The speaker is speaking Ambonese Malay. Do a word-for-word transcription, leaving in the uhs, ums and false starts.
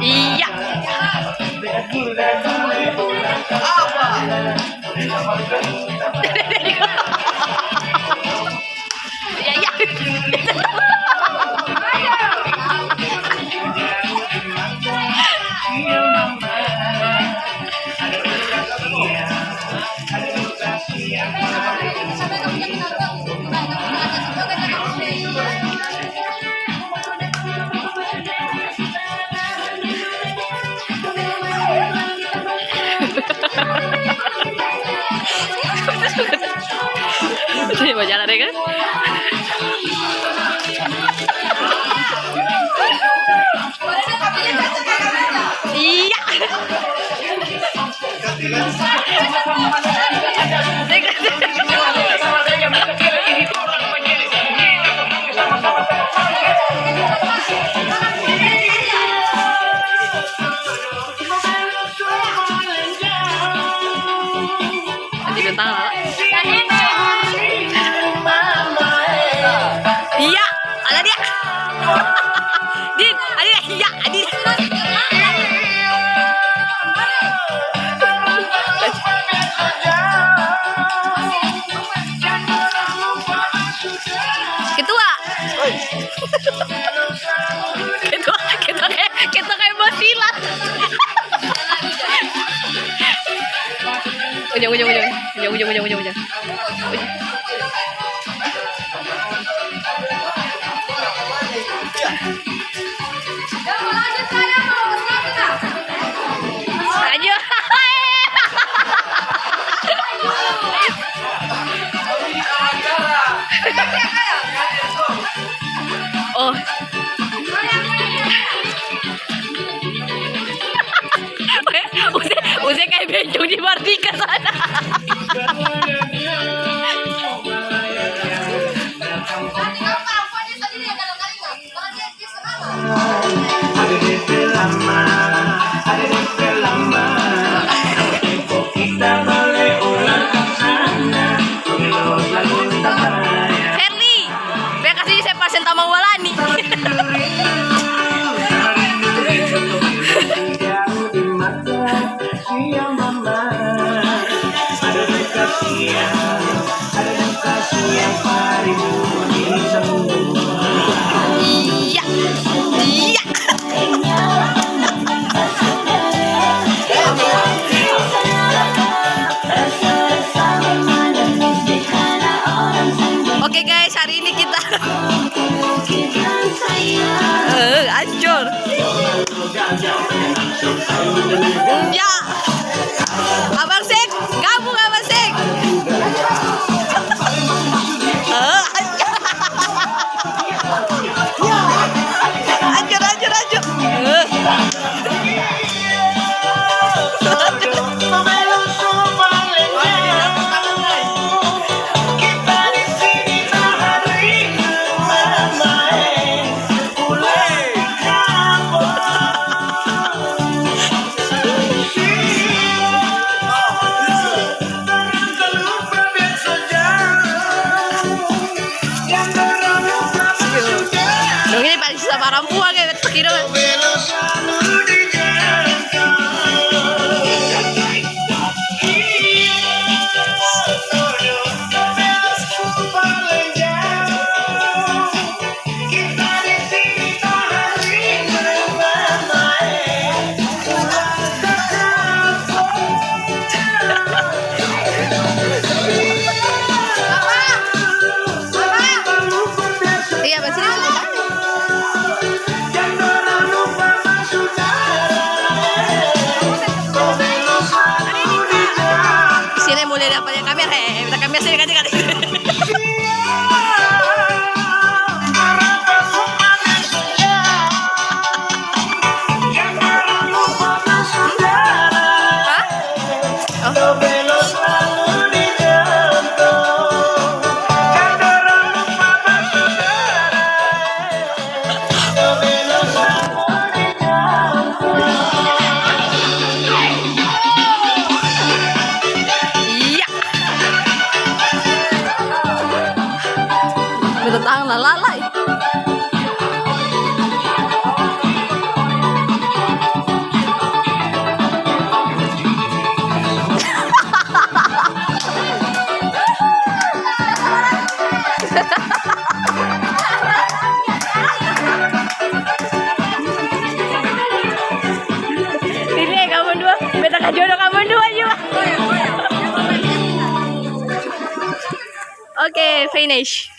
Iya. Iya, iya. Bajalan, ya kan? Iya. Iya, ada dia. Din, ada dia. Iya, ada dia. Ketua. Ketua, ketua kayak, ketua kayak mau silat. Ujung, ujung, ujung. Ujung, ujung, ujung, ujung, ujung. Ayo. Oh. Use, use kayak bencong di Mardika sana. Ferli, beta kasi se pasen tamang walani. Iya. Iya. Oke, guys, hari ini kita, eh, hancur. Ya. Abang Sek, gabung Abang Sek. Eh, hancur, hancur, hancur. Eh. Dong ini paling susah parampuang ya, betul kira. Iya, abang sini dulu, Bang. Sini mulai dapat kamera, eh, kamera sini kan, kan. Hah? Oh. Lalai. Pilih kamong dua, beta kasi jodoh kamong dua jua. Oke, finish.